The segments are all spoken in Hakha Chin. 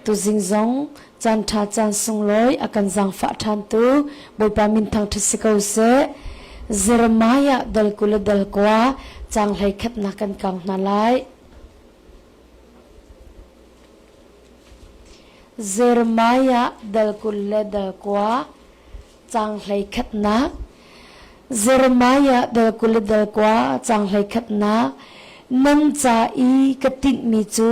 Tuzing zong caan ṭha caan sunglawi a kan zaangfah ṭhantu Bawipa min thangṭhat si ko seh. Jeremiah dal 20 le dal 9 caang 11nak kan kang hna lai. Jeremiah dal 20 le dal 9 caang 11nak Jeremiah dal 20 le dal 9 caang 11nak Nan ca i ka tinhmi cu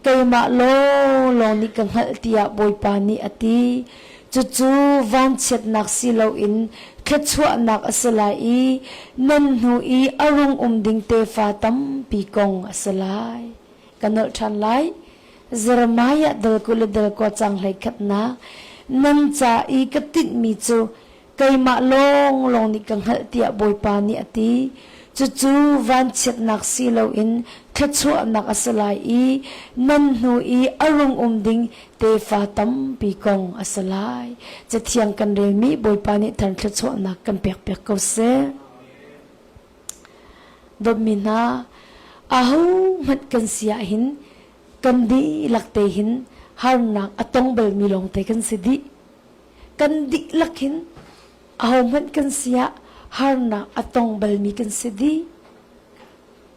keimah lawnglawng nih ka hngalh tiah Bawipa nih a ti. Cucu vanchiatnak si loin thluachuahnak a si lai i nan hnu i a rung um ding tefa tampi kong a si lai. Ka nolh ṭhan lai. Jeremiah dal 20 le dal 9 caang 11nak Nan ca i ka tinhmi cu keimah lawnglawng nih ka hngalh tiah Bawipa nih a ti. Cucu vanchiatnak si loin thluachuahnak a si lai i nan hnu i a rung um ding tefa tampi kong a si lai. Cathiang kan relmi Bawipa nih thar thluachuahnak kan pekpiak ko seh. Dawtmi hna, ahohmanh kan si ahhin kan dihlak te hin harnak a tong balmi lawngte kan si dih. Kan dihlak hin ahohmanh kan si ah harnak a tong balmi kan si dih.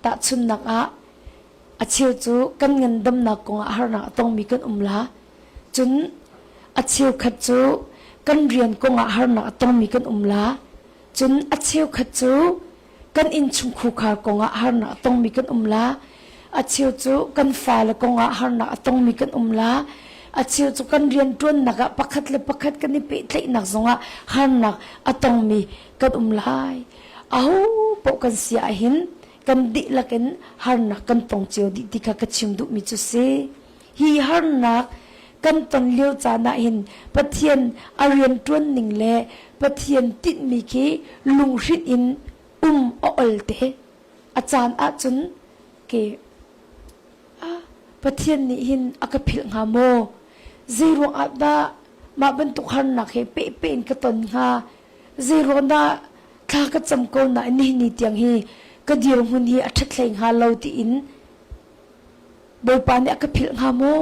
Tahchunhnak ah, a cheu cu kan ngandamnak kongah harnak a tongmi kan um la. Cun a cheukhat cu kan rian kongah harnak a tongmi kan um la. Cun a cheukhat cu kan innchungkhar kongah harnak a tongmi kan um la. A cheu cu kan fale kongah harnak a tongmi kan um la. A cheu cu kan rianṭuannak ah pakhat le pakhat kan i pehtlaihnak zongah harnak a tongmi kan um lai. Aho paoh kan si ahhin kan dihlak in harnak kan tong cio dih ti kha ka chim duhmi cu si. Hi harnak kan ton lio caan ah hin Pathian a rianṭuan ning le Pathian tinhmi khi lunghrinh in um a ol te. A caan ahcun ke ah Pathian nih hin a ka philh hnga maw? Zeiruang ah dah mah bantuk harnak he pehpeh in ka ton hnga? Zeiruang dah thla ka cam ko nain nihin ni tiang hi ka dirhmun hi a ṭhat hlei hnga lo tiin Bawipa nih a ka philh hnga maw?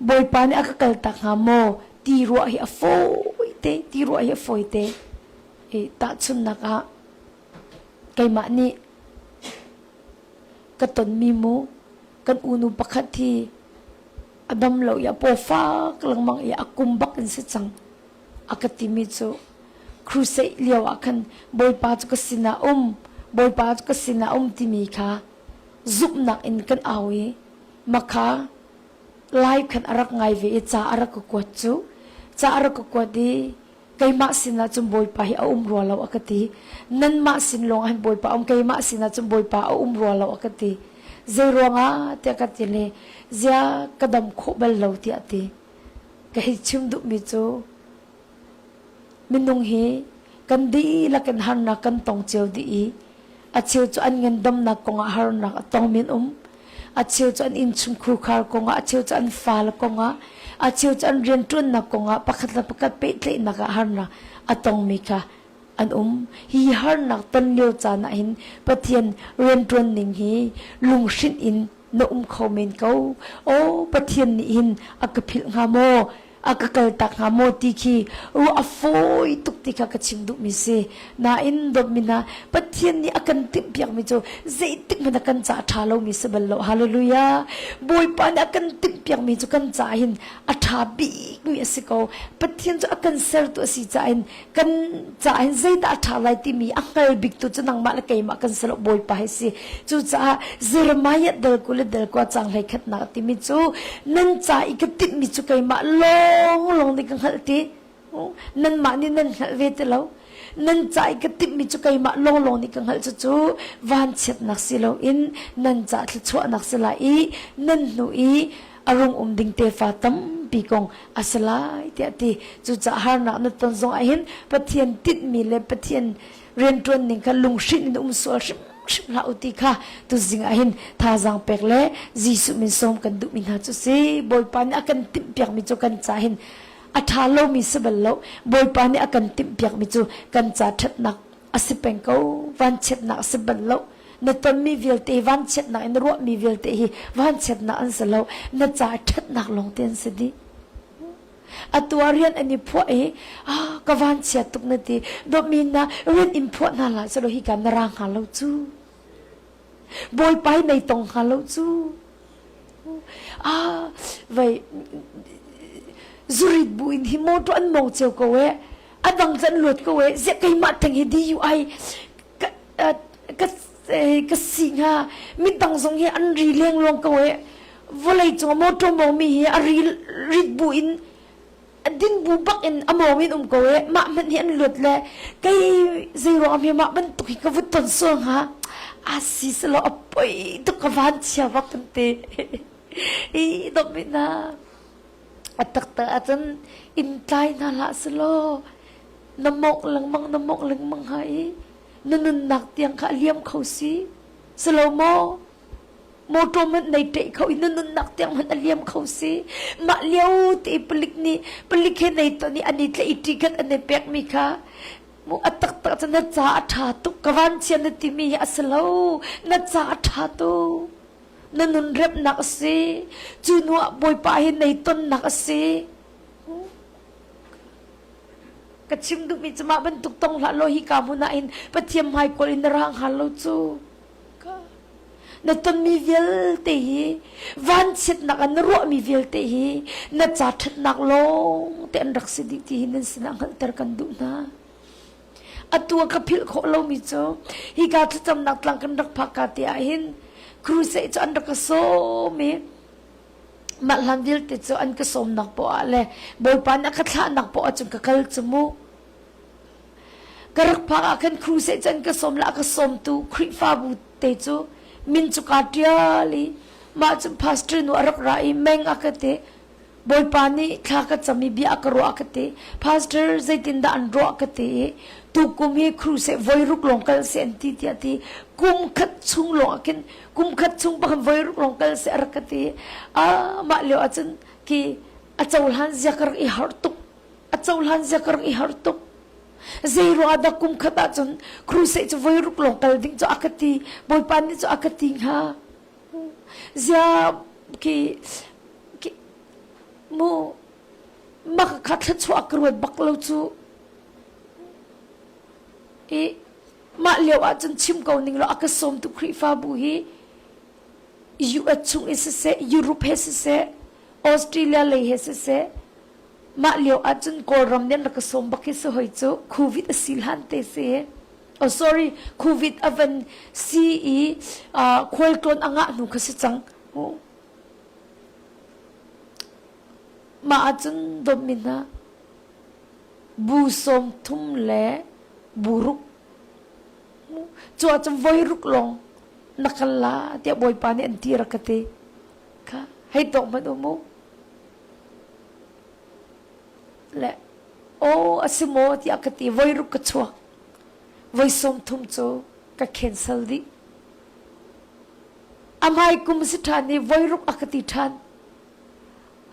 Bawipa nih a ka kaltak hnga maw? Ti ruah hi a fawi te, ti ruah hi a fawi te. I tahchunhnak ah keimah nih ka tonmi mu kan unu pakhat hi a dam lo i a paw fak lengmang i a kum bak in si cang. A ka timi cu crusade lio ah khan Bawipa cu ka sinah um, Bawipa cu ka sinah um timi kha zumhnak in kan au i makha live khan a rak ngai ve i ca a rak ka kuat cu ca a rak ka kuat i keimah sinah cun Bawipa hi a um rua lo a ka ti nanmah sin lawng ah hin Bawipa a um keimah sinah cun Bawipa a um rua lo a ka ti zei ruangah tiah ka ti le zia ka dam khawh bal lo tiah a ti ka hei chim duhmi cu Minung hi kan dihlak in harnak kan tong cio dih i a cheu cu an ngandamnak kongah harnak a tongmi an um. A cheu cu an innchungkhar kongah, a cheu cu an fale kongah, a cheu cu an rianṭuannak kongah pakhat le pakhat pehtlaihnak ah harnak a tongmi kha an um. Hi harnak ton lio caan ah hin Pathian rianṭuan ning hi lunghrinh in na um kho men ko. Aw Pathian nih hin a ka philh hnga maw? A ka kaltak hnga maw ti khi ruah a fawi tuk ti kha ka chim duhmi si. Nain dawtmi hna, Pathian nih a kan timhpiakmi cu zeitik hmanh a kan ca a ṭha lomi si bal lo. Hallelujah! Bawipa nih a kan timhpiakmi cu kan ca hin a ṭha bikmi a si ko. Pathian cu a kan sertu a si caah hin kan caah hin zeidah a ṭha lai timi a hngal biktu cu nangmah le keimah kan si lo Bawipa hi si cucaah Jeremiah dal 20 le dal 9 caang 11nak timi cu nan ca i ka timhmi cu keimah lawnglawng nih ka hngalh ti nanmah nih nan hngalh ve ti lo nan ca i ka timhmi cu keimah lawnglawng nih ka hngalh cucu vanchiatnak si loin nan ca thluachuahnak si lai i nan hnu i a rung um ding tefa tampi kong a si lai tiah a ti. Cucaah harnak na ton zong ahhin Pathian tinhmi le Pathian rianṭuan ning kha lunghrinh in um sual hrimhrim hlah u ti kha tuzing ahhin thazaang pek le Jesuh min sawm kan duhmi hna cu si. Bawipa nih a kan timhpiakmi cu kan ca hin a ṭha lomi si bal lo. Bawipa nih a kan timhpiakmi cu kan ca ṭhatnak a si peng ko, vanchiatnak a si bal lo. Na tonmi vialte vanchiatnak in na ruahmi vialte hi vanchiatnak an si lo. Na ca ṭhatnak lawng te an si dih. Atu ah rian an i phuah i ah ka vanchiat tuk na ti. Dawtmi na rian in phuah hna hlah selaw hika na ra hnga lo cu. Bawipa hi nei tong hnga lo cu. Ah vai zurit bu in hi motor an mong cio ko e. A dang cu an luat ko e. Ziah keimah theng hi DUI ka ka ka si hnga. Midang zong hi an ri lengluang ko e. Vawlei cung motor mong mi hi a ri rit bu in a din bu bak in a mawng in um ko e mah hmanh hi an luat le kei zei ruang ah mah bantuk hi ka vut ton sual hnga a si selo a poi tuk ka van chia bak kan ti i dom na a taktak ahcun in tlai hna hlah selaw na mawngh lengmang na mawngh lengmang ha i na nunnak tiang kha a liam kho si selo maw Motor hmanh nei ṭeh kho i na nunnak tiang hmanh a liam kho si. Mah lio te i palik nih palik he nei ton i an i tlaih i ṭikat an i pekmi kha mu a taktak cu na ca a ṭha tuk ka vanchia na timi hi a si lo. Na ca a ṭha tuk. Na nun remnak a si. Cu hnu ah Bawipa hi nei tonnak a si. Ka chim duhmi cu mah bantuk tong hlah law hika hmun ah hin Pathian hmaikawl in na ra hnga lo cu. Na tonmi vialte hi vanchiatnak ah na ruahmi vialte hi na ca ṭhatnak lawng te an rak si dih ti hi nan sinah hngalhter kan duh hna. Atu ah ka philh khawh lomi cu hika thlacamnak tlang kan rak phak ka te ah hin crusade cu an rak ka sawm i mah hlan vialte cu an ka sawmnak poah ah le Bawipa nih a ka thlahnak poah ah cun ka kal cu mu. Ka rak phak ah khan crusade cu an ka sawm le a ka sawmtu Khrihfabu te cu min cu kaa ṭial i mah cu pastor nu a rak ra i meng a ka ti. Bawipa nih thla ka cam i bia a ka ruah a ka ti. Pastor zeitindah an ruah ka ti i tukum hi crusade voi ruk lawng kal seh an ti tiah ti. Kum khat chung lawng ah khin kum khat chung bakhan voi ruk lawng kal seh a rak ka ti. Ah mah lio ahcun khi a cohlan zia ka rak i harh tuk. A cohlan zia ka rak i har tuk. Zei ruah dah kum khat ahcun crusade cu voi ruk lawng kal ding cu a ka ti. Bawipa nih cu a ka ti hnga. Zia khi, khi mu mah kha thluachuah ka ruat bak lo cu. I mah lio ahcun chim ko ning law a ka sawmtu Khrihfabu hi US chung in siseh, Europe he siseh, Australia lei he siseh, Mah lio ahcun Kawlram nih an rak ka sawm bak hi si hoi cu COVID a si hlan te si. Oh sorry, COVID a van si i uh, khualtlawn a ngah hnu kha si cang. Oh. Mah ahcun dawtmi hna bu sawm thum le bu ruk cu ahcun voi ruk lawng na kal la tiah Bawipa nih an ti rak ka ti. Kha hei tawk hmanh u mu. Le aw a si maw tiah ka ti voi ruk ka chuak voi 30 cu ka cancel dih a hmai kum si ṭhan i voi ruk a ka ti ṭhan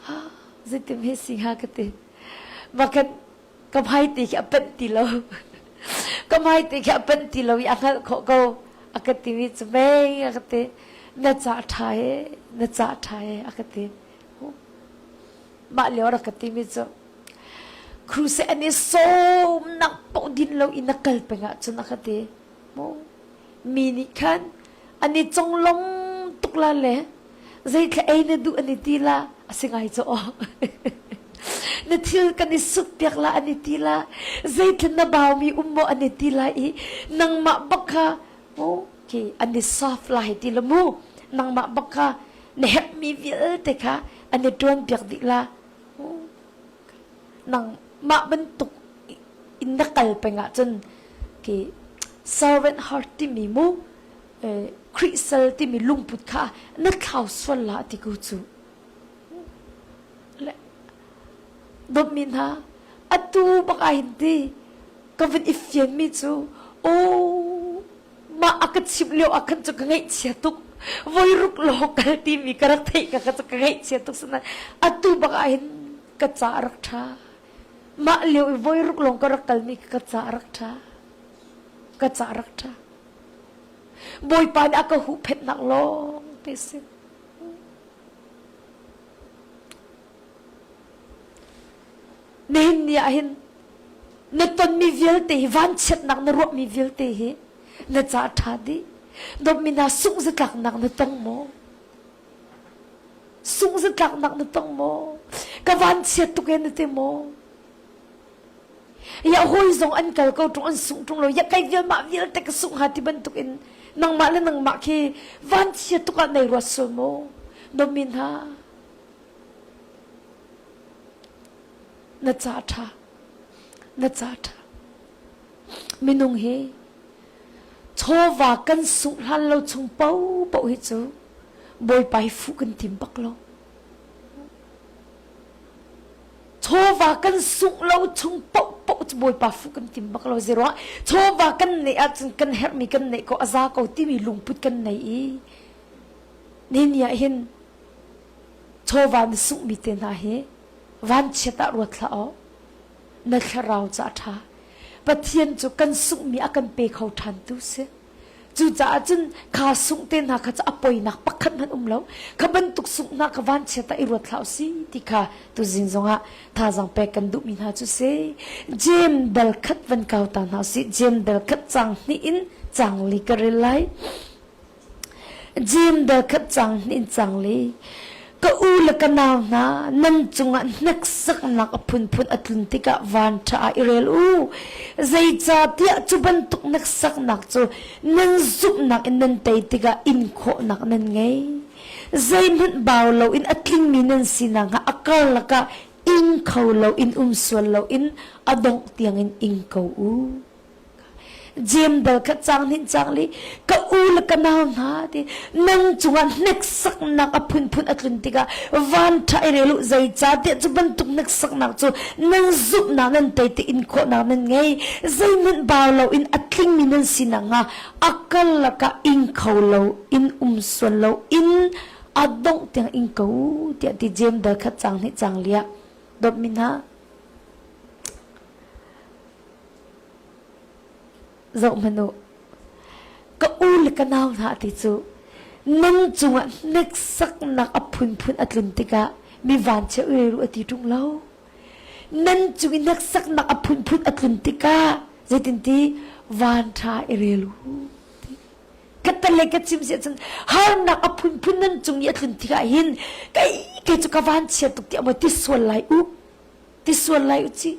ha zeitim he si hnga ka ti makan ka hmai te khi a panh ti lo ka hmai te khi a panh ti lo i a hngalh khawh ko a ka timi cu mei a ka ti na ca ṭha he na ca ṭha he a ka ti Mah lio rak ka timi cu crusade an i sawmnak paoh din lo in na kal peng ahcun a ka ti. Mu mi nih khan an i conglom tuk la le zeithla ei na duh an i ti la a si ngai cu aw. na thil kan i suk piak la an i ti la zeithla na baumi um maw an i ti la i nangmah bak kha mu khi an i soft la hei ti la mu nangmah bak kha na herhmi vialte kha an i ṭuanpiak dih la. Nang mah bantuk in na kal peng ahcun ki servant heart timi mu Khrih sal timi lungput kha na thlau sual la ti ku cu. Le dawtmi hna atu bak ah hin ti ka vun i fianmi cu aw Mah a ka chimh lio ah khan cu ka ngaihchia tuk. Voi ruk lawng kal timi ka rak theih ka ka ngaihchia tuk sinain atu bak ah hin ka ca a rak ṭha. Mah lio i voi ruk lawng ka rak kalmi ka ca a rak ṭha. Ka ca a rak ṭha. Bawipa nih a ka huhphenhnak lawng te si. Nihin ni ah hin na tonmi vialte hi vanchiatnak na ruahmi vialte hi na ca ṭha dih. Dawtmi hna sungh-zatlaknak na tong maw? Sungh-zatlaknak na tong maw? Ka vanchiat tuk e na ti maw? Ya hawi zong an kal ko ṭung an sungh ṭung lo. Ya kai vial mah vialte ka sungh ha ti bantuk in nangmah le nangmah khi vanchia tuk ah nei ruat sual maw? Dawtmi hna na ca ṭha na ca ṭha minung hi chawva kan sungh hlan lo chung paohpaoh hi cu Bawipa hi fuh kan tim bak lo. Chawva kan sungh lo chung paohpaoh cu Bawipa fuh kan tim bak lo. Zeiruangah chawva kan neih ahcun kan herhmi kan neih ko a za ko timi lungput kan nei i nihin ah hin chawva na sunghmi te hna hi vanchiat ah ruat hlah aw na thlarau ca a ṭha Pathian cu kan sunghmi a kan pe kho ṭhantu si. Cucaah cun kha sungh te hna kha cu a poinak pakhat hmanh um lo. Kha bantuk sungh hna kha vanchiat ah i ruat hlah usih ti kha tuzing zongah thazaang pek kan duhmi hna cu si. Jeim dal khat van kau ta hna usih. Jeim dal khat caang hnih in caang li ka rel lai. Jeim dal khat cang hnin cang le ka u le ka nau hna nan cungah hneksaknak a phunphun a tlun tikah van ṭha ah i rel u. Zeicahtiah cu bantuk hneksaknak cu nan zumhnak in nan tei tikah in khawhnak nan ngei. Zeihmanh bau loin a tlingmi nan si nakhnga a karlak ah ing kho loin um sual loin a dongh tiangin ing ko u. Jem dal kha cang hnin cang li ka u le ka nau hna ti nang cungah hneksaknak a phunphun a tlun tikah van ṭha i rel u zeicahtiah cu bantuk hneksaknak cu nan zumhnak nan tei te in khawhnak nan ngei zeihmanh bau loin a tlingmi nan si nakhnga a kal lakah ing kho lo in um sual lo in a dongh tiang ing ko tiah ti Jem dal khat cang hnih cang liah dawtmi hna Zohhmanh u, ka u le ka nau hna ti cu nan cungah hneksaknak a phunphun a tlun tikah mi vanchia uru a ti ṭung lo. Nan cung i hneksaknak a phunphun a tlun tikah zeitinti vanṭha i rel u. Ka tale ka chim si ahcun harnak a phunphun nan cung i a tlun tikah hin kei kei cu ka vanchia tuk tiah maw ti sual lai u ti sual lai u ci.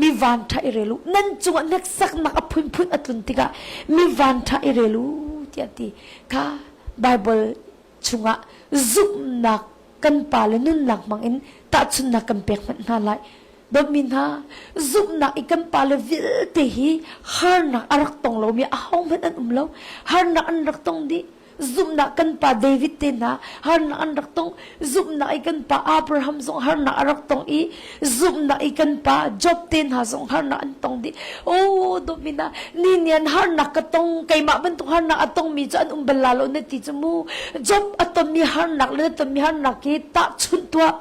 Mi vanṭha i rel u. Nan cungah hneksaknak a phunphun a tlun tikah mi vanṭha i rel u tiah a ti. Kha Baibal chungah zumhnak kan pale nunnak hmangin tahchunhnak kan pek hmanh hna lai. Dawtmi hna, zumhnak i kan pale vialte hi harnak a rak tong lomi ahohmanh an um lo. Harnak an rak tong dih. Zumhnak kan pa David te hna harnak an rak tong. Zumhnak i kan pa Abraham zong harnak a rak tong i zumhnak i kan pa Job te hna zong harnak an tong dih. Oh, dawtmi hna, ni nian harnak ka tong, keimah bantuk harnak a tongmi cu an um bal la lo na ti cu mu. Job a tonmi harnak le na tonmi harnak hi tahchunh tuah.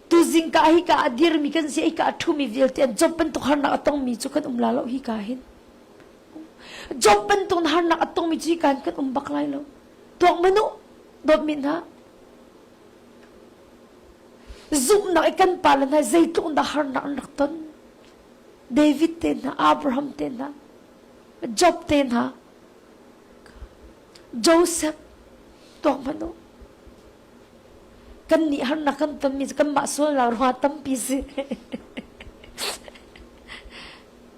Tuzing ka hi ka a dirmi kan si, hi ka a ṭhumi vialte an Job bantuk harnak a tongmi cu kan um la lo hi ka hin. Job bantuk harnak a tongmi cu hika kan um bak lai lo. Tuak manu dawtmi hna. Zumhnak i kan pale hna zeitluk dah harnak an rak ton. David te hna, Abraham te hna, Job te hna, Joseph tuak hmanh u. Kan nih harnak kan tonmi cu kanmah sualnak ruangah tampi si.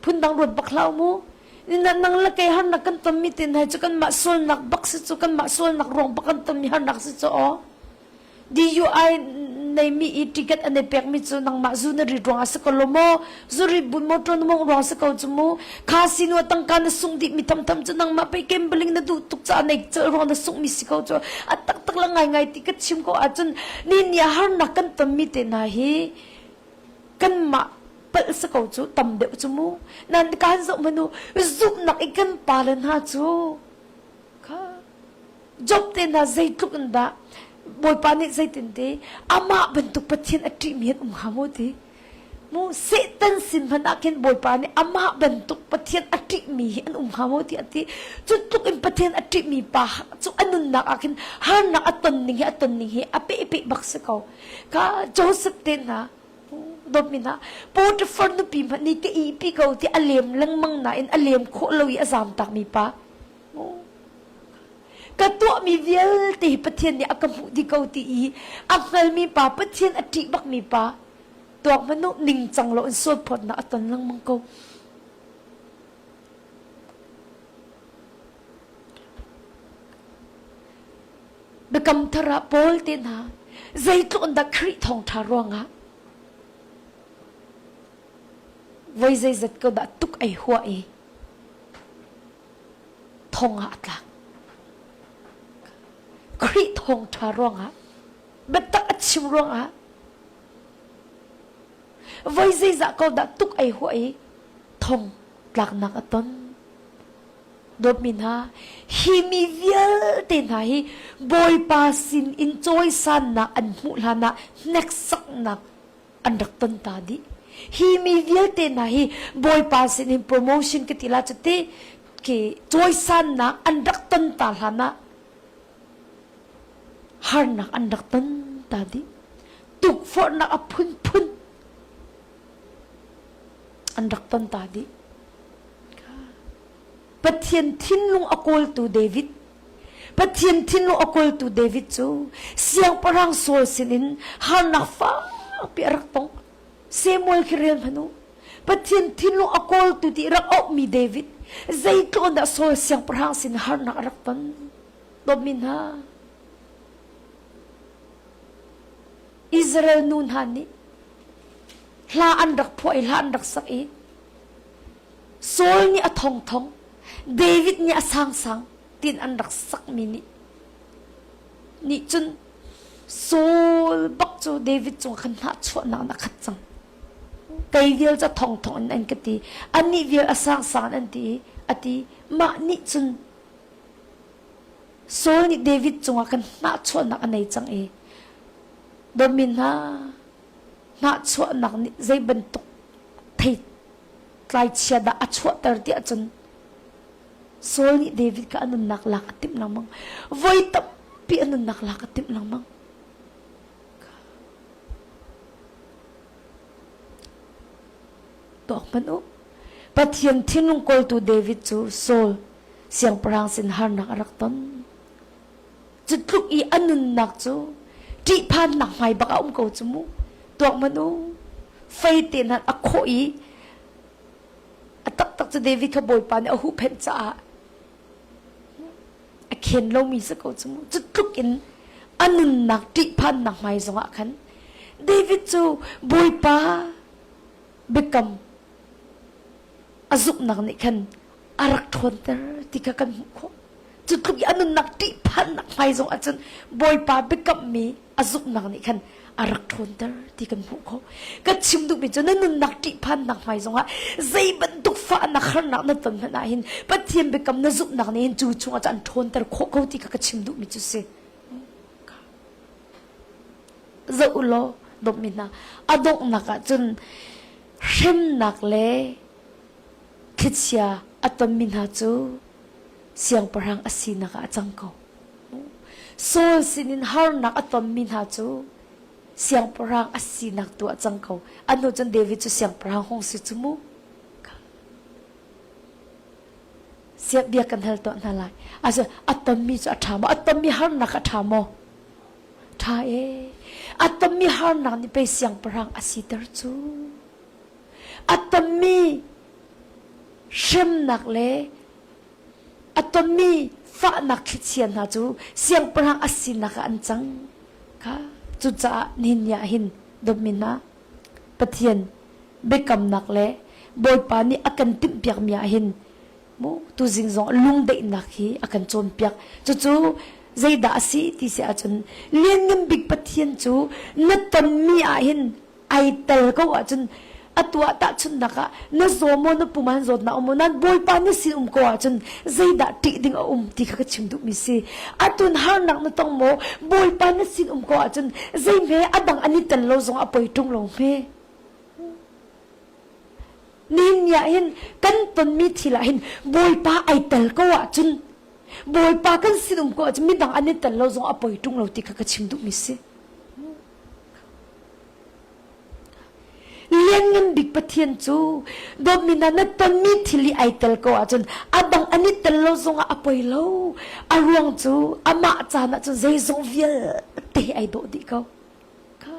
Phundang ruat bak hlah mu. Nang le kei harnak kan tonmi te hna cu kanmah sualnak bak si cu kanmah sualnak ruang bak kan tonmi harnak si cu aw. DUI neimi i ticket an i pekmi cu nangmah zu na rit ruang ah si ko lo maw? Zu rit bun motor na mawngh ruang si ko cu mu. Kha sinu ah tangka na sungh dih mi thamtham cu nangmah pei gambling na duh tuk caah nei celh ruang na sunghmi si ko cu. A taktak le ngaingai ti ka chim ko ahcun ni ni ah harnak kan tonmi te hna hi kanmah palh si ko cu tam deuh cu mu nan kan zoh hmanu zumhnak i kan pale hna cu kha Job te hna zeitluk in dah Bawipa nih zeitin ti amah bantuk Pathian a ṭihmi an um hnga maw ti? Mu Satan sin hmanh ah khin Bawipa nih amah bantuk Pathian a ṭihmi hi an um hnga maw tiah a ti. Cu tluk in Pathian a ṭihmi pa cu a nunnak ah khin harnak a ton ning hi a ton ning hi a pehpeh bak si ko. Ka Joseph te hna dawtmi hna Potiphar nupi hmanh nih ka ihpi ko ti a lem lengmang nain a lem khawh lo i a zamtakmi pa. Ka tuahmi vialte hi Pathian nih a ka hmuh dih ko ti i a hngalmi pa Pathian a ṭih bakmi pa tuak hmanh u ningcang lo in sualphawtnak a ton lengmang ko. Biakam thar ah Paul te hna zeitluk in dah Khrih thawngṭha ruangah voi zeizat ko dah tuk ei huah i thong ah a tlak. Khrih thawngṭha ruangah biatak a chim ruangah voi zeizah ko dah tuk ei huah i thong tlaknak a ton. Dawtmi hna, hi mi vialte hna hi Bawipa sin in cawisannak an hmuh hlanah hneksaknak an rak ton ta dih. Hi mi vialte hna hi Bawipa sin in promotion ka ti la cu ti ki cawisannak an rak ton ta hlanah harnak an rak ton ta dih. Tukforhnak a phunphun an rak ton ta dih. Pathian thinlung a kawltu David Pathian thinlung a kawltu David cu siangpahrang Saul sinin harnak fakpi a rak tong. Samuel khi rel hmanh u. Pathian thinlung a kawltu ti rak auhmi David zeitluk in dah Saul siangpahrang sin harnak a rak ton. Dawtmi hna, Israel nu hna nih hla an rak phuah i hla an rak sak i Saul nih a thongthong, David nih a sangsang tiin an rak sakmi nih nih cun Saul bak cu David cung khan hnahchuahnak in a khat cang. Kei vial cu a thongthong in an ka ti, anih vial a sangsang in an ti i a ti. Mah nih cun Saul nih David cungah khan hnahchuahnak a nei cang i dawtmi hna hnahchuahnak nih zei bantuk thei tlaichia dah a chuahter tiah cun Saul nih David kha a nunnak lak a timh lengmang. Voi tampi a nunnak lak a timh lengmang. Tuak hmanh u. Pathian thinlung kawltu David cu Saul siangpahrang sin harnak a rak ton. Cu tluk i a nunnak cu ṭihphannak hmai bak a um ko cu mu. Tuak hmanh u. Fei te hna a khawh i a taktak cu David kha Bawipa nih a huhphenh caah a khen lomi si ko cu mu. Cu tluk in a nunnak ṭihphannak hmai zongah khan David cu Bawipa biakam a zumhnak nih khan a rak ṭhawnter ti kha kan hmuh khawh. Cu tluk i a nunnak ṭihphannak hmai zong ahcun Bawipa biakammi a zumhnak nih khan a rak ṭhawnter ti kan hmuh khawh. Ka chim duhmi cu na nunnak ṭihphannak hmai zongah zei bantuk fahnak harnak na ton hmanh ah hin Pathian biakam na zumhnak nih hin cu chungah cun an ṭhawnter khawh ko ti kha ka chim duhmi cu si. Zoh u law dawtmi hna a donghnak ah cun hremnak le thlichia a tonmi hna cu siangpahrang a sinak ah a cang ko. Saul sinin harnak a tonmi hna cu siangpahrang a sinak tu a cang ko. A hnu cun David cu siangpahrang hung si cu mu. Siap bia kan hal tuah hna lai. Aso a tonmi cu a ṭha maw? A tonmi harnak a ṭha maw? Ṭha e. A tonmi harnak nih pei siangpahrang a siter cu. A tonmi hremnak le a tonmi fahnak thlichia hna cu siangpahrang a sinak ah an cang kha cucaah nihin ni ah hin dawtmi hna Pathian biakamnak le Bawipa nih a kan timhpiakmi ah hin mu tuzing zong lungdaihnak hi a kan cawnpiak cucu zeidah a si ti si ahcun lianngan bik Pathian cu na tonmi ah hin ai tel ko ahcun atu ah tahchunhnak ah na zaw maw na pum an zawtnak um maw nan bawipa na sin um ko ahcun zeidah ṭih ding a um ti kha ka chim duhmi si atun harnak na tong maw bawipa na sin um ko ahcun zei hme a dang an i tel lo zong a poi ṭung lo hme. Nihin ni ah hin kan tonmi thil ah hin Bawipa ai tel ko ahcun Bawipa kan sinum ko ahcun midang an i tel lo zong a poi ṭung lo ti kha ka chim duhmi si. Lianngan bik Pathian cu dawtmi hna na tonmi thil i ai tel ko ahcun a dang an i tel lo zongah a poi lo. A ruang cu amah caan ahcun zeizong vialte ai dawh dih ko. Kha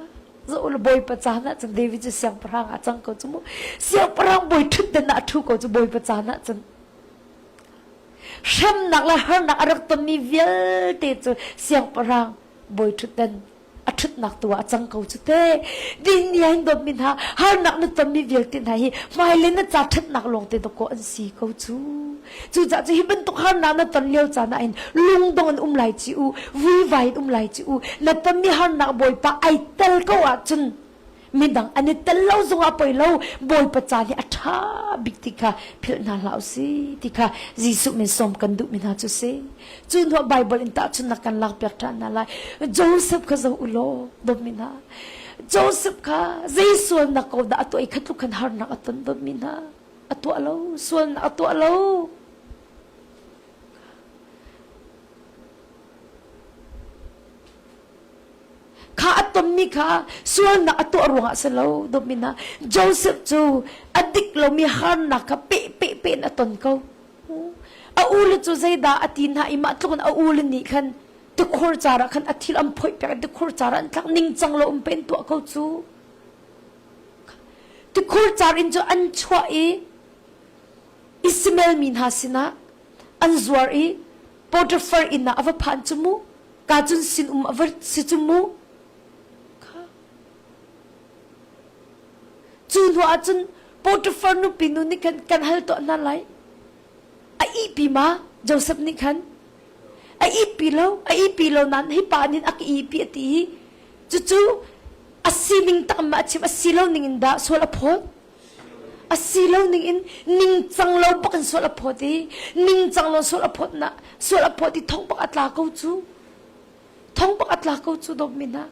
zoh la Bawipa caan ahcun David cu siangpahrang ah cang ko cu mu. Siangpahrang bawi ṭhutdan ah a ṭhu ko cu Bawipa caan ahcun. Hremnak le harnak a rak tonmi vialte cu siangpahrang bawi ṭhutdan a ṭhutnak tu ah a cang ko cu te. Din ni ah dawtmi hna harnak na tonmi vialte hna hi hmailei na ca ṭhatnak lawngte dawkaw an si ko cu. Cucaah cu hi bantuk harnak na ton lio caan ah hin lungdong in um lai ci u, vuivai in um lai ci u. Na tonmi harnak Bawipa ai tel ko ahcun midang an i tel lo zongah poi lo Bawipa caan hi a ṭha bik ti kha philh hna hlah usih ti kha Jesuh min sawm kan duhmi hna cu si. Cu hnuah Baibal in tahchunhnak kan lakpiak ṭhan hna lai. Joseph kha zoh u law dawtmi hna. Joseph kha zei sualnak ko dah a tuah i kha tluk khan harnak a ton dawtmi hna. A tuah lo, sualnak a tuah lo. Kha a tonmi kha sualnak a tuah ruangah si lo dawtmi hna. Joseph cu a dik lomi harnak kha peh peh peh in a ton ko. A ule cu zeidah a ti hna i mah tluk in a ule nih khan tikhur car ah khan a thil an phoih piak i tikhur car ah an thlak ningcang lo um pen tuah ko cu. Tikhur car in cu an chuah i Ishmael mi hna sinah an zuar i Potiphar inn ah a va phan cu mu. Ka cun sinum a va si cu mu. Cu hnu ah cun Potiphar nupi nu nih khan kan hal tuah hna lai. A ihpi ma Joseph nih khan a ihpi lo a ihpi lo nain hi pa nih a ka ihpi a ti i cucu a sining tak ma a chim a si lo ning in dah sual a phawt a si lo ning in ningcang lo bak in sual a phawt i ningcang lo sual a phawt na sual a phawt i thong bak a tla ko cu thong bak a tla ko cu dawtmi hna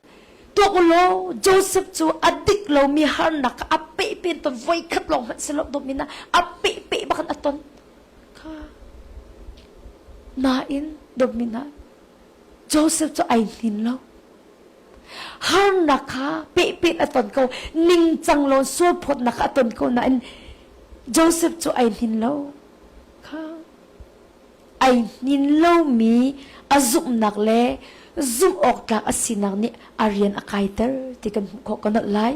tuak law Joseph cu a dik lomi harnak a peh pen ton voi khat lawng hmanh si lo dawtmi hna a peh peh bak in a ton kha nain dawtmi hna Joseph cu ai hnin lo harnak kha pehpet a ton ko ningcang lo sualphawtnak kha a ton ko nain Joseph cu ai hnin lo kha ai hnin lomi a zumhnak le zumh awk tlak a sinak nih a rian a kaiter ti kan hmuh khawh ka nolh lai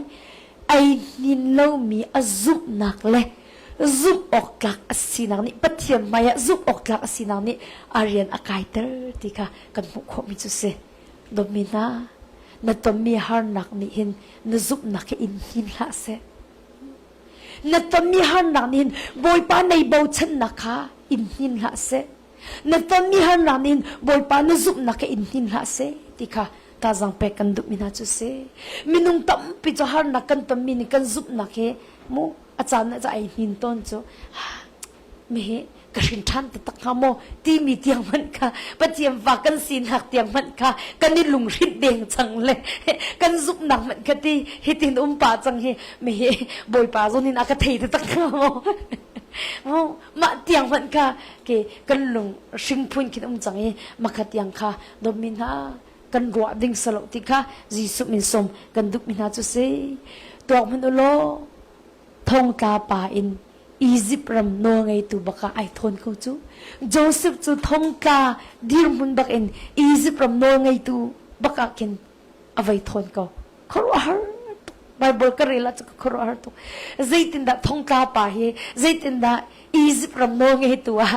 ai hnin lomi a zumhnak le zumh awk tlak a sinak nih Pathian hmaiah zumh awk tlak a sinak nih a rian a kaiter ti kha kan hmuh khawhmi cu si. Dawtmi hna, na tonmi harnak nih hin na zumhnak hi in hnin hlah seh. Na tonmi harnak nih hin Bawipa nei bochannak kha in hnin hlah seh. Na tonmi harnak nih hin Bawipa na zumhnak kha in hnin hlah seh ti kha tazang pek kan duhmi hna cu si. Minung tampi cu harnak kan tonmi nih kan zumhnak hi mu a caan ah ai hnin tawn cu mihi ka hrin ṭhan taktak hnga maw timi tiang hmanh kha Pathian fa kan sinak tiang hmanh kha kan i lunghrinh deng cang le kan zumhnak hmanh kha ti hitin um pa cang hi mihi Bawipa zawn in a ka thei taktak hnga maw mu mah tiang hmanh kha ke kan lung hring phun khin um cang i makha tiang kha dawtmi hna kan ruah ding salo ti kha Jesuh min som kan duhmi hna cu si tuak hmanh u law thongtla pa in Egypt ram nawlngeitu bak ah ai thawn ko cu. Joseph cu thongtla dirhmun bak in Egypt ram nawlngeitu bak ah khin a vei thawn ko. Khuaruahhar tuk. Bible ka rel ah cu ka khuaruahhar tuk. Zeitindah thongtla pa hi zeitindah Egypt ram nawlngeitu ah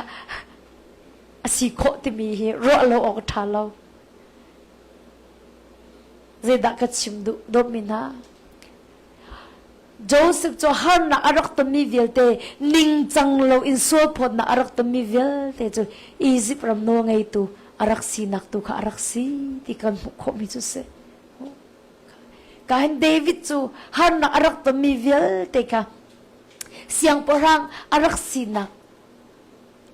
a si khawh timi hi ruah lo awk a ṭha lo. Zeidah ka chim duh dawtmi hna? Joseph cu harnak a rak tonmi vialte ningcang loin sualphawtnak a rak tonmi vialte cu Izipt ram nawlngeitu a rak sinak tu kha a rak si ti kan hmuh khawhmi cu si. Kahin David cu harnak a rak tonmi vialte kha siangpahrang a rak sinak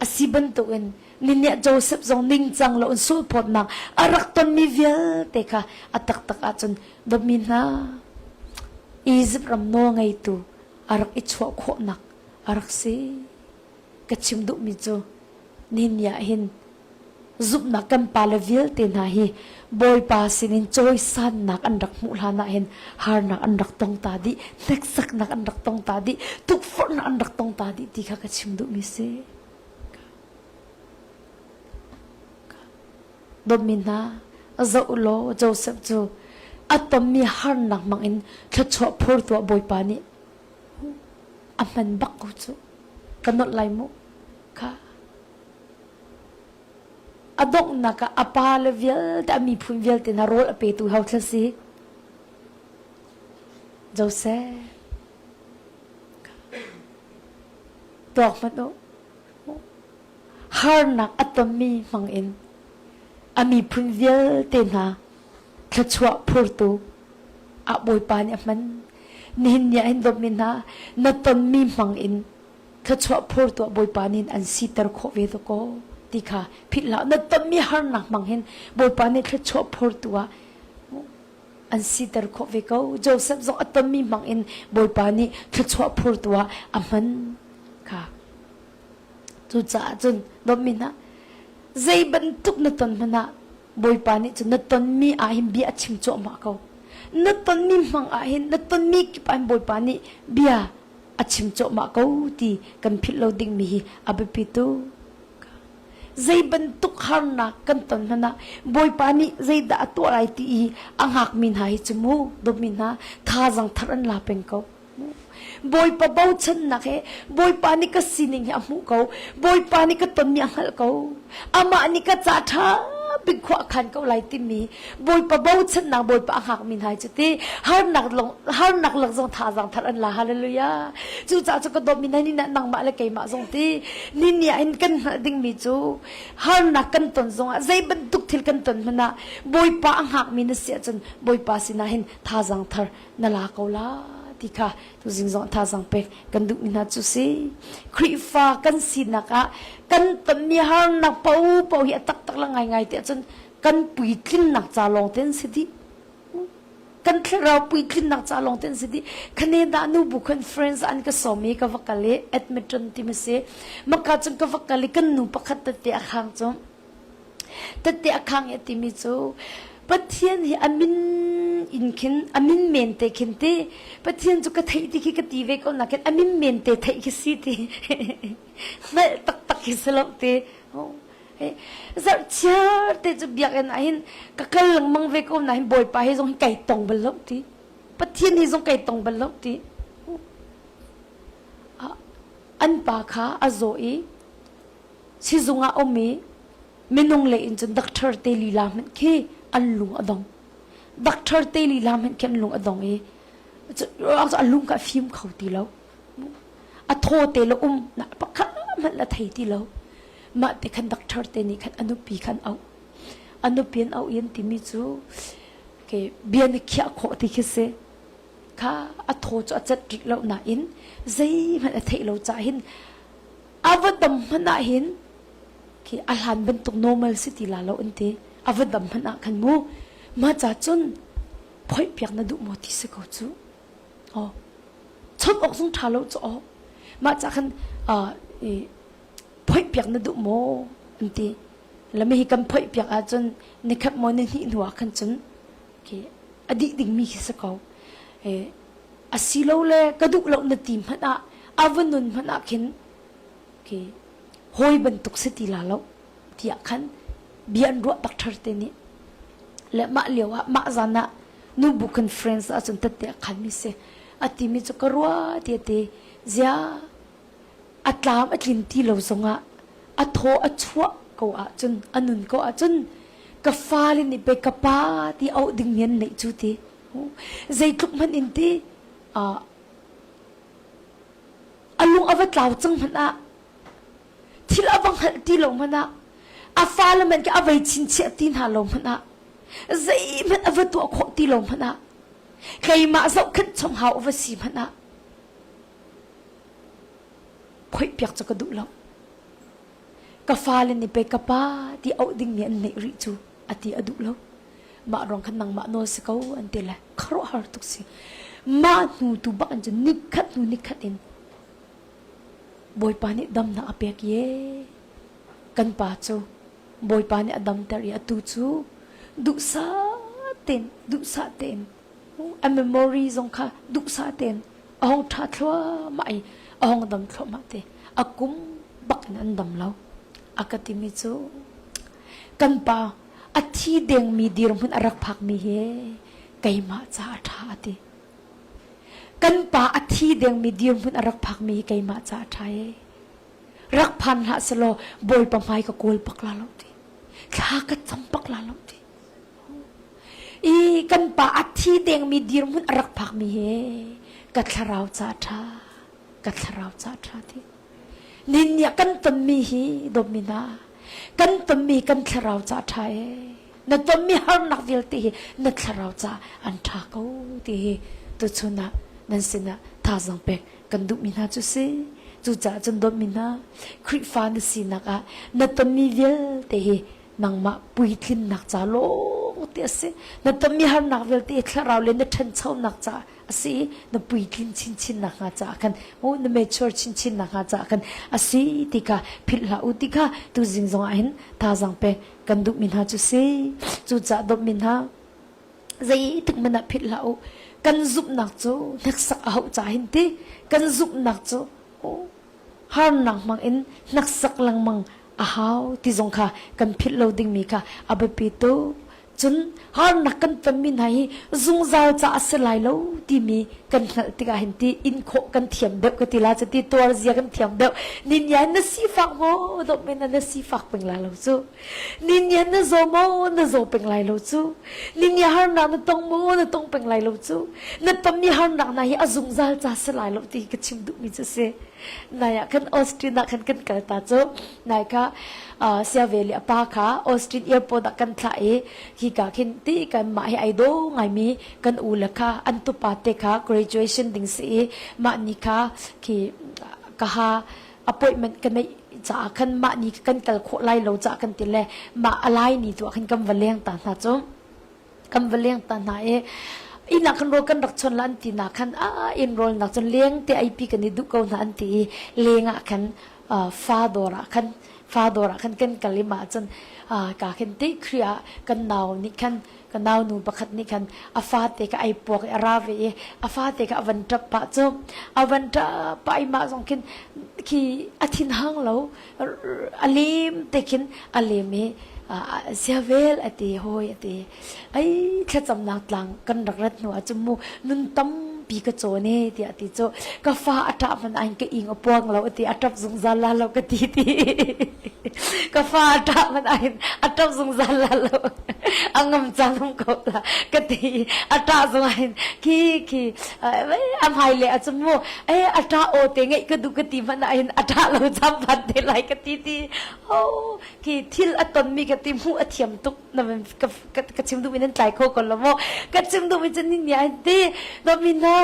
a si bantukin ninih Joseph zong ningcang lo in sulphawtnak a rak tonmi vialte kha a taktak ahcun dawtmi hna Egypt ram nawlngeitu a rak i chuah khawhnak. A rak si. Ka chim duhmi cu nihin ni ah hin zumhnak kan pale vialte hna hi Bawipa sinin cawisannak an rak hmuh hlan ah hin harnak an rak tong ta dih, hneksaknak an rak tong ta dih, tukforhnak an rak tong ta dih ti kha ka chim duhmi si. Dawtmi hna, zoh u law Joseph cu a tonmi harnak hmangin thluachuah phur tuah Bawipa nih a hman bak ko cu. Ka nolh lai mu. Kha. A donghnak ah a pa le vialte a miphun vialte hna rawl a petu ho thla si? Joseph. Tuak hmanh u. Harnak a tonmi hmangin a miphun vialte hna thluachuah phurtu ah Bawipa nih a hman. Nihin ni ah hin dawtmi hna na tonmi hmangin thluachuah phurtu ah Bawipa nih an siter khawh ve dakaw ti kha philh hlah. Na tonmi harnak hmang hin Bawipa nih thluachuah phurtu ah an siter khawh ve ko. Joseph zong a tonmi hmang in Bawipa nih thluachuah phurtu ah a hman kha. Cucaah cun dawtmi hna, zei bantuk na ton hmanh ah Bawipa nih cun na tonmi ah hin bia a chim cuahmah ko. Na tonmi hmang ah hin na tonmi kip ah hin Bawipa nih bia a chim cuahmah ko ti kan philh lo dingmi hi a biapi tuk. Zei bantuk harnak kan ton hmanh ah Bawipa nih zeidah a tuah lai ti i a hngakmi hna hi cu mu dawtmi hna thazaang thar an la peng ko. Bawipa bochannak he Bawipa nih ka sining hi a hmuh ko. Bawipa nih ka tonmi a hngalh ko. Amah nih ka ca ṭha bik khua a khan ko lai timi Bawipa bochannak Bawipa a hngakmi hna cu ti harnak long harnak lak zong thazaang thar an la hallelujah cucaah cu ka dawtmi hna ni nangmah le keimah zong ti ni ni ah hin kan hngalh dingmi cu harnak kan ton zongah zei bantuk thil kan ton hmanh ah Bawipa a hngakmi na si ahcun Bawipa sinah hin thazaang thar na la ko la ti kha tuzing zong thazaang pek kan duhmi hna cu si Khrihfa kan sinak ah kan tonmi harnak paohpaoh hi a taktak la ngaingai ti ahcun kan puitlinnak ca lawng ten si dih kan thlarau puitlinnak ca lawng ten si dih Canada nubu conference an ka sawm i ka va kal i Edmonton ti ma si maka cun ka va kal i kan nu pakhat tete a khang cu Tette a khang i a timi cu Pathian hi a min in khin a min men te khin ti Pathian cu ka theih ti khi ka ti ve ko nakin a min men te theih khi si ti hngalh taktak khi si lo ti zarh chiar te cu biakinn ah hin ka kal lengmang ve ko nain Bawipa hi zong hi kai tong bal lo ti Pathian hi zong kai tong bal lo ti an pa kha a zaw i Sizung ah um i minung lei in cun doctor te lila hmanh khi an lung a dong. Doctor te lila hmanh khi an lung a dong i a lung kha a fim kho ti lo. A thaw te le um na pakhat hmanh la thei ti lo. Mah te khan doctor te nih khan a nupi khan auh. A nupi an auh i an timi cu ke bia na khiah khawh ti khi si. Kha a thaw cu a cat rih lo nain zeihmanh a theih lo caah hin A va dam hmanh ah hin khi a hlan bantuk normal si ti la lo an ti. A va dam hmanh ah khan mu mah ca cun phoih piak na duh maw ti si ko cu. Oh. Chawnh awk zong ṭha lo cu aw. Mah ca khan uh, i phoih piak na duh maw an ti. Le mi hi kan phoih piak ahcun nikhat maw ni hnih hnu ah khan cun khi a dih dingmi khi si ko. Eh, asilole ka duh lo na ti hmanh ah a va nun hmanh ah khin khi hawi bantuk si ti la lo tiah khan bia an ruah tak ṭhar te nih le mah lio ah mah zan ah nubu conference ah cun tette a khan mi si a timi cu ka rua ti a ti zia a tlam a tlin ti lo zongah a thaw a chuah ko ahcun a nun ko ahcun ka fale nih pei ka pa ti auh ding mi an neih cu ti Zeitluk hmanh in ti a lung a va tlau cang hmanh ah thil a va hngalh ti lo hmanh ah a fale hmanh khi a vei chinchiah ti hna lo hmanh ah zeihmanh a va tuah khawh ti lo hmanh ah keimah zohkhenh chung hau a va si hmanh ah phoihpiak cu ka duh lo ka fale nih pei ka pa ti auh dingmi an neih rih cu a ti a duh lo mah ruang khan nangmah nawl si ko an ti le khuaruahhar tuk si mah hnu tu bak in cun nikhat hnu nikhat in. Bawipa nih damnak a pek ye. Kan pa cu Bawipa nih a damter i atu cu duhsah tein duhsah tein a memory zong kha duhsah tein a hong ṭha thluahmah i a hong dam thluahmah te. A kum bak in an dam lo. A ka timi cu kan pa a thi dengmi dirhmun a rak phakmi hi keimah ca a ṭha a ti. Kan pa a thi dengmi dirhmun a rak phakmi hi keimah ca a ṭha ee. Rak phan hlah selaw Bawipa hmai ka kawl bak la lo ti. Thla ka cam bak la lo ti. I kan pa a thi dengmi dirhmun a rak phakmi hi ka thlarau ca a ṭha. Ka thlarau ca a ṭha ti. Nin nih kan tonmi hi dawtmi hna kan tonmi kan thlarau ca ṭha ee na tonmi harnak vialte hi na thlarau ca an ṭha ko ti hi tuchun ah nan sinah thazaang pek kan duhmi hna cu si cucaah cun dawtmi hna Khrihfa na sinak ah na tonmi vialte hi nangmah puitlinnak ca lawng te a si na tonmi harnak vialte thlarau le na ṭhanchonak ca a si i na puitlin chinchin nakhnga caah khan mu na mature chinchin nakhnga caah khan a si ti kha philh hlah u ti kha tuzing zong ah hin thazaang pek kan duhmi hna cu si cucaah dawtmi hna zeitik hmanh ah philh hlah u kan zumhnak cu hneksak a hauh ca hin ti kan zumhnak cu harnak hmang in hneksak lengmang a hau ti zong kha kan philh lo dingmi kha a biapi tuk Cun harnak kan tonmi hna hi zungzal ca a si lai lo timi kan hngalh tikah hin ti in khawh kan thiam deuh ka ti la cu ti tuar zia kan thiam deuh. Nin na sifak maw dawh men na sifak peng lai lo cu. Nin na zaw maw na zaw peng lai lo cu. Nin harnak na tong maw na tong peng lai lo cu. Na tonmi harnak hna hi a zungzal ca si lai lo ti ka chim duhmi cu si. Nai ah khan Austin ah khan kan kal ta cu. Nai kha Siaveli a pa kha Austin airport ah kan thlah i hika khin ti kan mah hi ai daw ngaimi kan u le kha an tupa te kha graduation ding si i mah ni kha khi ka ha appointment ka neih caah khan mah ni kan kal khawh lai lo caah kan ti le mah alai ni tu ah khan kan va leng ta hna cu kan va leng ta hna i inn ah khan rawl kan rak chon la an ti na khan a inn rawl nak cun leng te aipi kan i duh ko hna an ti i leng ah khan fa dawr ah khan fa dawr ah khan kan kal i mah cun ka khin te khri ah kan nau nih khan ka nau nu pakhat nih khan a fate ka ai puak i a ra ve i a fate ka a van ṭap pah cu a van ṭap pah i mah zong khin khi a thin hang lo a lem te khin a lem i siavel a ti hawi a ti ai thlacamnak tlang kan rak rat hnu ah cun mu nun tampi ka cawn e tiah ti cu ka fa a ṭah hmanh ah ka ing a puang lo a ti a ṭap zungzal la lo ka ti ti ka fa a ṭah hmanh ah a ṭap zungzal la lo a ngam caan um ko la ka ti a ṭah zong ah hin khi khi a hmai le a cu mu e a ṭah aw te ngeih ka duh ka ti hmanh ah hin a ṭah lo cam phan te lai ka ti ti oh khi thil a tonmi ka ti hmuh a thiam tuk na ka ka chim duhmi nan tlai kho ko lo maw ka chim duhmi cu nin nih an ti dawmi na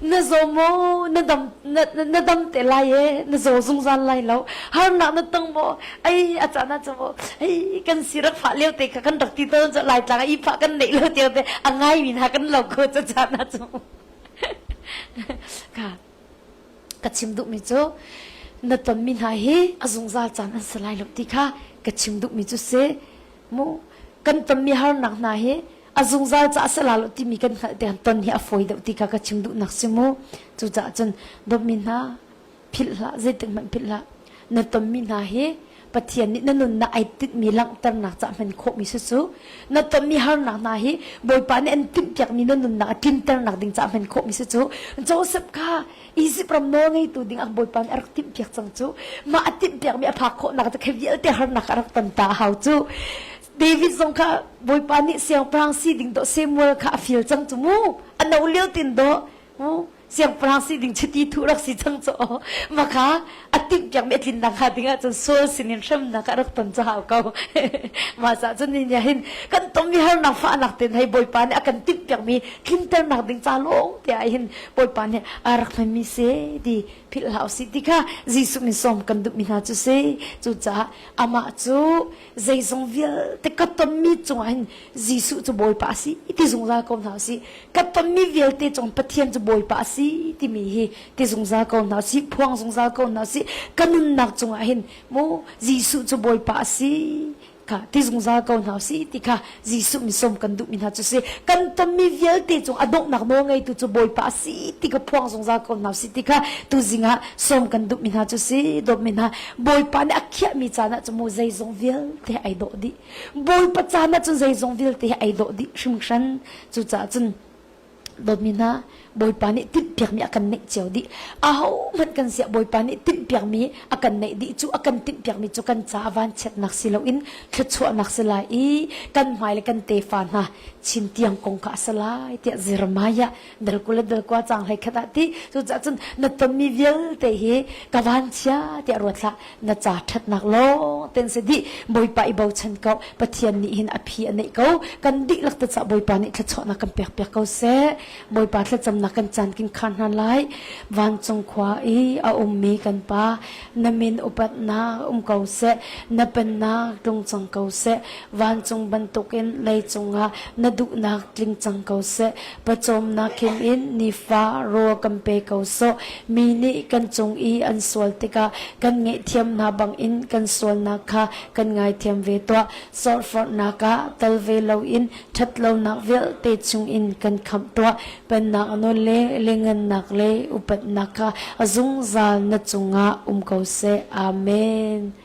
na zaw maw na dam na na dam te lai e na zaw zungzal lai lo harnak na tong maw ai a caan ah cu maw ai kan si rak fah lio te kha kan rak ti tawn cu lai tlang i phah kan neih lo tiang te a ngai mi hna kan lo ko cu caan ah cu ka ka chim duhmi cu na tonmi hna hi a zungzal caan an si lai lo ti kha ka chim duhmi cu si mu kan tonmi harnak hna hi a zungzal ca a si la lo timi kan hngalh tiang ton hi a fawi deuh ti kha ka chim duhnak si mu cucaah cun dawtmi hna philh hlah zeitik hmanh philh hlah na tonmi hna hi Pathian nih na nunnak ai tinhmi langhternak ca hman khawhmi si cu na tonmi harnak hna hi Bawipa nih an timhpiakmi na nunnak a tlinternak ding ca hman khawhmi si cu Joseph kha Egypt ram nawl ngeitu ding ah Bawipa nih a rak timhpiak cang cu mah a timhpiakmi a phak khawhnak cu khi vialte harnak a rak ton ta a hau cu David zong kha Bawipa nih siangpahrang si ding dawh Samuel kha a fial cang cu mu a no lio tin dawh mu siangpahrang si ding chiti thuh rak si cang cu mah kha a timhpiakmi a tlinnak hnga ding ahcun sual sinin hremnak a rak ton cu hau ko mah cah cun ni hin kan tonmi harnak fahnak ten hei Bawipa nih a kan timh. timhpiakmi tlinternak ding ca lawng te ah hin Bawipa nih a rak hmanmi si ti philh hlah usih ti kha Jesuh min sawm kan duhmi hna cu si. Cucaah amah cu zeizong vialte ka tonmi cungah hin Jesuh cu Bawipa a si ti zungzal ko hna usih. Ka tonmi vialte cung Pathian cu Bawipa a si timi hi ti zungzal ko hna usih, phuang zungzal ko hna usih. Ka nunnak cungah hin mu Jesuh cu Bawipa a si kha ti zungzal ko hna usih ti kha Jesuh min sawm kan duhmi hna cu si. Kan tonmi vialte cung a donghnak nawl ngeitu cu Bawipa a si ti kha phuang zungzal ko hna usih ti kha tuzing ah sawm kan duhmi hna cu si. Dawtmi hna, Bawipa nih a khiahmi caan ah cu mu zeizong vialte ai dawh dih. Bawipa caan ah cun zeizong vialte hi ai dawh dih hringhran. Cucaah cun dawtmi hna, Bawipa nih timhpiakmi a kan neih cio dih. Ahohmanh kan siah Bawipa nih timhpiakmi a kan neih dih cu a kan timhpiakmi cu kan caah vanchiatnak si loin thluachuahnak si lai i kan hmai le kan tefa hna chin tiang kong kha a si lai tiah Jeremiah dal 20 le dal 20 caang 11 ah ti. Cucaah cun na tonmi vialte hi ka vanchia tiah ruat hlah. Na ca ṭhatnak lawng ten si dih. Bawipa i bochan ko. Pathian nih hin a phi a neih ko. Kan dihlak te cah Bawipa nih thluachuahnak kan pek piak ko seh. Bawipa thlacamnak kan caan kin khar hna lai. Vancung khua i a ummi kan Pa, na min upatnak um ko seh. Na pennak tlung cang ko seh. Vancung bantukin leicung ah na duhnak tling cang ko seh. Pawcawmnak khim in nifa rawl kan pe ko sawh. Mi nih kan cung i an sual tikah kan ngaihthiam hna bangin kan sualnak kha kan ngaithiam ve tuah. Sawhforhnak ah tel ve loin ṭhatlonak vialte chungin kan khamh tuah. Pennak nawl le lianhngannak le upatnak kha a zungzal na cungah um ko seh. Amen.